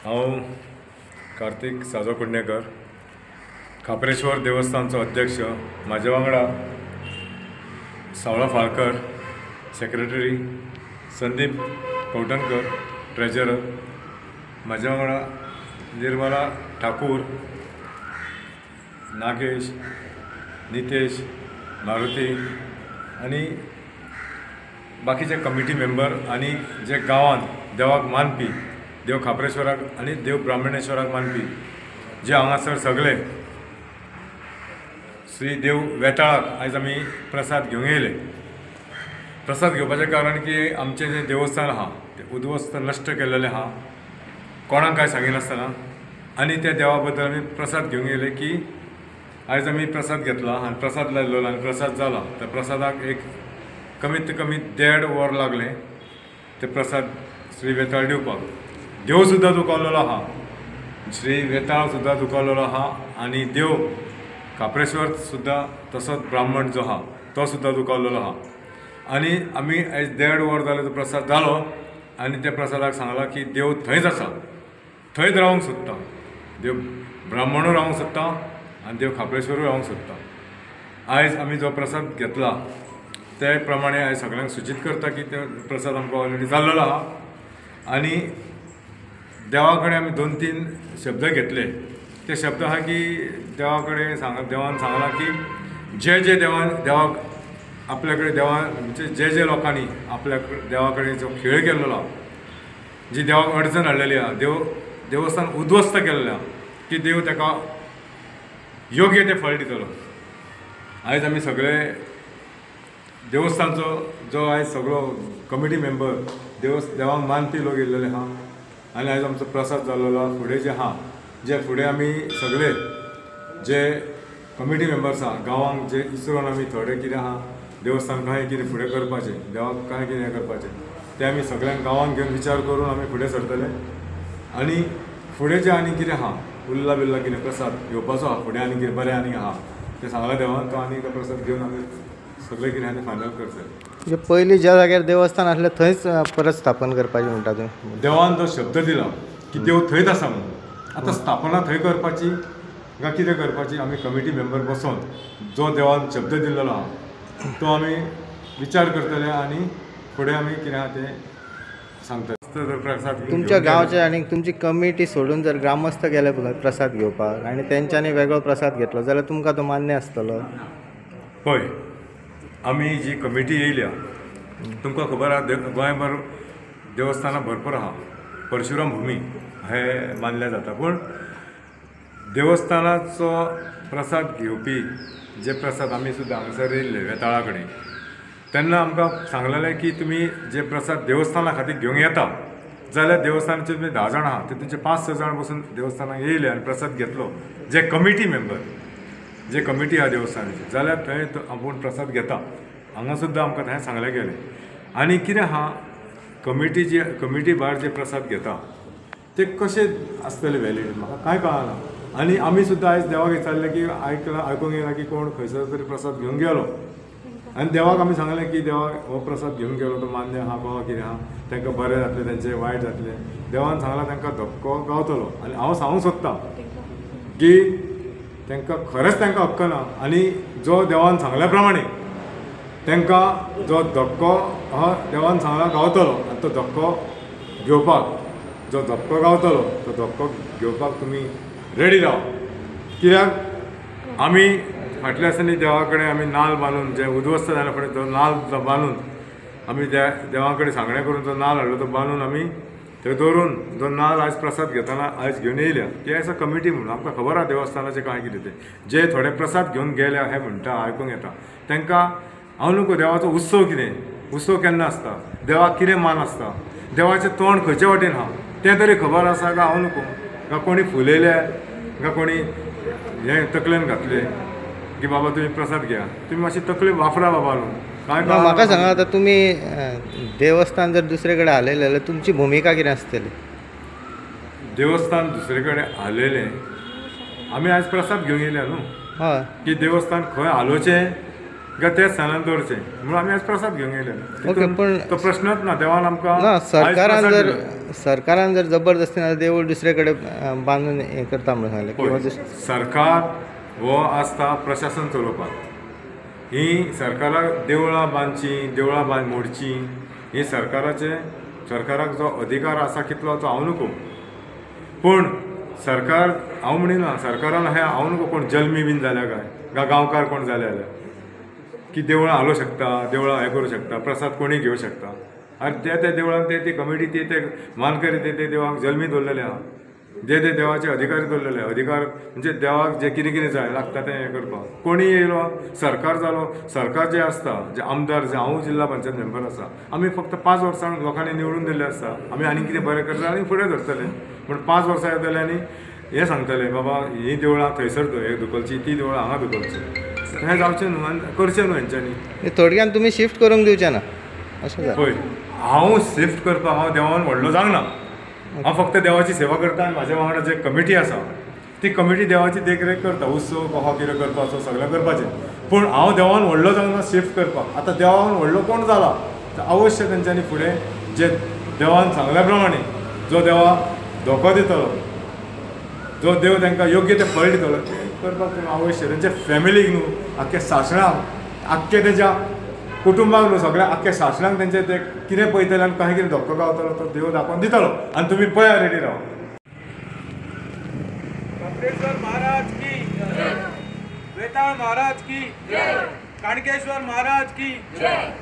हांव कार्तिक साजो कुडणेकर, खाप्रेश्वर देवस्थानचो अध्यक्ष. म्हाज्या वांगडा सावळा फाळकर सेक्रेटरी, संदीप कवठणकर ट्रेजरर, म्हाज्या वांगडा निर्मला ठाकूर, नागेश, नितेश, मारुती आनी बाकीचे कमिटी मेंबर आनी जे गांवांत देवाक मानपी, देव खाप्रेश्वराक आनी देव ब्राह्मणेश्वराक मानपी जे हांगासर सगळे श्री देव वेताळाक आयज आमी प्रसाद घेवंक येयले. प्रसाद घेवपाचें कारण की आमचें जें देवस्थान आहा तें उद्ध्वस्त नश्ट केल्लेलें आहा, कोणाक कांय सांगिनासतना, आनी त्या देवा बद्दल आमी प्रसाद घेवंक येयले की आयज आमी प्रसाद घेतला आनी प्रसाद लायलो आनी प्रसाद जाला. त्या प्रसादाक एक कमीत कमी 1.5 वर लागलें ते प्रसाद श्री वेताळ दिवपाक. देव सुद्दां दुखावलेलो आहा, श्री वेताळ सुद्दां दुखावलेलो आहा आनी देव खाप्रेश्वर सुद्दां तसोच ब्राह्मण जो आहा तो सुद्दां दुखावलेलो आहा. आनी आमी आयज 1.5 वर जालें तो प्रसाद जालो आनी त्या प्रसादाक सांगलां की देव थंयच आसा, थंयच रावंक सोदता, देव ब्राह्मणूय रावंक सोदता आनी देव खाप्रेश्वरूय रावंक सोदता. आयज आमी जो प्रसाद घेतला ते प्रमाणे आयज सगळ्यांक सूचीत करता की ते प्रसाद आमकां ऑलरेडी जाल्लो आहा. आनी देवा कडेन आमी 2-3 शब्द घेतले. ते शब्द आहा की देवा कडेन सांग, देवान सांगलां की जे जे देवान देवाक आपल्या कडेन देवान म्हणजे जे जे लोकांनी आपल्या देवा कडेन जो खेळ केल्लो आहा, जी देवाक अडचण हाडलेली आहा, देव देवस्थान उद्ध्वस्त केल्लें आहा, की देव ताका योग्य तें फळ दितलो. आयज आमी सगळे देवस्थानचो जो आयज सगळो कमिटी मेंबर देवाक मानपी लोक येयल्लेले आहा आनी आयज आमचो प्रसाद जाल्लो आहा. फुडें जे आहा जे फुडें आमी सगळे जे कमिटी मेंबर्स आहा गांवांक जे इसरोन आमी थोडे कितें आहा देवस्थान कांय कितें फुडें करपाचें, देवाक कांय कितें करपाचें तें आमी सगळ्यांक गांवांक घेवन विचार करून आमी फुडें सरतले. आनी फुडें जें आनी कितें आहा उल्ला बिल्ला कितें प्रसाद घेवपाचो आहा फुडें आनी कितें बरें आनी आहा तें सांगलां देवान, तो आनी प्रसाद घेवन आमी सगळें कितें आहा तें फायनल करतले. म्हणजे पयलीं ज्या जाग्यार देवस्थान आसलें थंयच परत स्थापन करपाचें म्हणटा तुमी? देवान जो शब्द दिला की देव थंयच आसा म्हणून, आतां स्थापना थंय करपाची काय कितें करपाची आमी कमिटी मेंबर बसोन जो देवान शब्द दिल्लो आहा तो आमी विचार करतले आनी फुडें आमी कितें आहा तें सांगतले. प्रसाद तुमच्या गांवचे आनी तुमची कमिटी सोडून जर ग्रामस्थ गेले प्रसाद घेवपाक आनी तेंच्यांनी वेगळो प्रसाद घेतलो जाल्यार तुमकां तो मान्य आसतलो? पळय, आमी जी कमिटी येयल्या तुमकां खबर आहा गोंयभर देवस्थानां भरपूर आहा, परशुराम भुमी हे मानल्या जाता, पूण देवस्थानाचो प्रसाद घेवपी जे प्रसाद आमी सुद्दां हांगासर येयल्ले वेताळा कडेन तेन्ना आमकां सांगलेलें की तुमी जे प्रसाद देवस्थाना खातीर घेवंक येता जाल्यार देवस्थानाचे तुमी 10 जाण आहा तितूंचे 5-6 जाण बसून देवस्थानाक येयले आनी प्रसाद घेतलो, जे कमिटी मेंबर जे कमिटी आहा देवस्थानाची जाल्यार थंय आपूण प्रसाद घेता. हांगा सुद्दां आमकां थंय सांगलें गेलें. आनी कितें आहा कमिटी जी कमिटी भायर जे प्रसाद घेता ते कशें आसतले व्हॅलिड म्हाका कांय कळना. आनी आमी सुद्दां आयज देवाक विचारलें की आयकलां आयकूंक येयला की कोण खंयसर तरी प्रसाद घेवन गेलो आनी देवाक आमी सांगलें की देवाक हो प्रसाद घेवन गेलो तो मान्य आहा बाबा कितें आहा, तांकां बरें जातलें तेंचें वायट जातलें. देवान सांगलां तांकां धक्को गावतलो. आनी हांव सांगूंक सोदतां की तांकां खरेंच तांकां हक्क ना आनी जो देवान सांगल्या प्रमाणे तांकां जो धक्को आहा देवान सांगला गावतलो आनी तो धक्को घेवपाक जो धक्को गावतलो तो धक्को घेवपाक तुमी रेडी राव. कित्याक आमी फाटल्या दिसांनी देवा कडेन आमी नाल बांदून जे उद्ध्वस्त जाल्या फुडें तो नाल बांदून आमी देवा कडेन सांगणें करून तो नाल हाडलो तो बांदून आमी थंय दवरून जो नाल आयज प्रसाद घेतना आयज घेवन येयल्या की आयज कमिटी म्हणून आमकां खबर आहा देवस्थानाचें कांय कितें तें जे थोडे प्रसाद घेवन गेले हे म्हणटा आयकूंक येता तांकां हांव न्हू देवाचो उत्सव कितें, उत्सव केन्ना आसता, देवाक कितें मान आसता, देवाचें तोंड खंयचे वाटेन आहा तें तरी खबर आसा काय हांव न्हू काय कोणी फुलयले काय कोणी हें तकलेन घातलें की बाबा तुमी प्रसाद घेया, तुमी मातशी तकली वापरा बाबा न्हू. काय म्हाका सांगा आतां तुमी देवस्थान जर दुसरे कडेन हालयलें जाल्यार तुमची भुमिका कितें आसतली? देवस्थान दुसरे कडेन हालयलें आमी आयज प्रसाद घेवन येयल्या न्हू, हय, की देवस्थान खंय हालोवचें काय त्याच स्थानान दवरचें म्हणून आमी आज प्रसाद घेवंक येयले. ओके, पण तो प्रश्नच ना. देवान आमकां ना, सरकारान जर जबरदस्तीन देवूळ दुसरे कडेन बांदून हें करता म्हणून सांगलें किंवा सरकार हो आसता प्रशासन चलोवपाक. ही सरकाराक देवळां बांदचीं, देवळां मोडचीं ही सरकाराचे, सरकाराक जो अधिकार आसा कितलो तो हांव नको. पूण सरकार हांव म्हणिना सरकारान हें हांव नको कोण जल्मी बीन जाल्या काय गा गांवकार कोण जाले जाल्यार की देवळां हालोवंक शकता, देवळां हें करूं शकता, प्रसाद कोणूय घेवं शकता. आनी त्या त्या देवळान ते ती कमिटी ते ते मानकरी ते ते देवाक जल्मी दवरलेले आहा, जे ते देवाचे अधिकारी दवरलेले. अधिकार म्हणजे देवाक जे कितें कितें जाय लागता तें हें करपाक. कोणूय येयलो सरकार जालो, सरकार जे आसता जे आमदार जे हांव जिल्हा पंचायत मेंबर आसा, आमी फक्त 5 वर्सां लोकांनी निवडून दिल्ले आसता. आमी आनी कितें बरें करता आनी फुडें धरतले. पूण 5 वर्सां येतले आनी हें सांगतले बाबा ही देवळां थंयसर हें धुकलची, ती देवळां हांगा धुकलची, हें जावचें न्हू आनी करचें न्हू हेंच्यांनी. थोडक्यान तुमी शिफ्ट करूंक दिवचें ना अशें? पळय, हांव शिफ्ट करपाक हांव देवान व्हडलो जावंक ना. हांव फक्त देवाची सेवा करता आनी म्हाज्या वांगडा जे कमिटी आसा ती कमिटी देवाची देखरेख करता. उत्सव कसो कितें करपाचो सगळें करपाचें. पूण हांव देवान व्हडलो जावंक ना शिफ्ट करपाक. आतां देवान व्हडलो कोण जाला तर अवश्य तेंच्यांनी फुडें जे देवान सांगल्या प्रमाणे जो देवा धोको दितलो, जो देव तांकां योग्य तें फळ दितलो तें करपाक अवश्य. तेंच्या फॅमिलीक न्हू, आख्ख्या सासणाक, आख्खे तेच्या कुटुंबाक न्हू, सगळ्या आख्ख्या सासणाक तेंचे ते कितें पळयतले आनी कशें कितें धक्को गावतलो तो देव दाखोवन दितलो. आनी तुमी पळया, रेडी राव. कपिलेश्वर महाराज की जय, वेताळ महाराज की जय, काणकेश्वर महाराज की जय.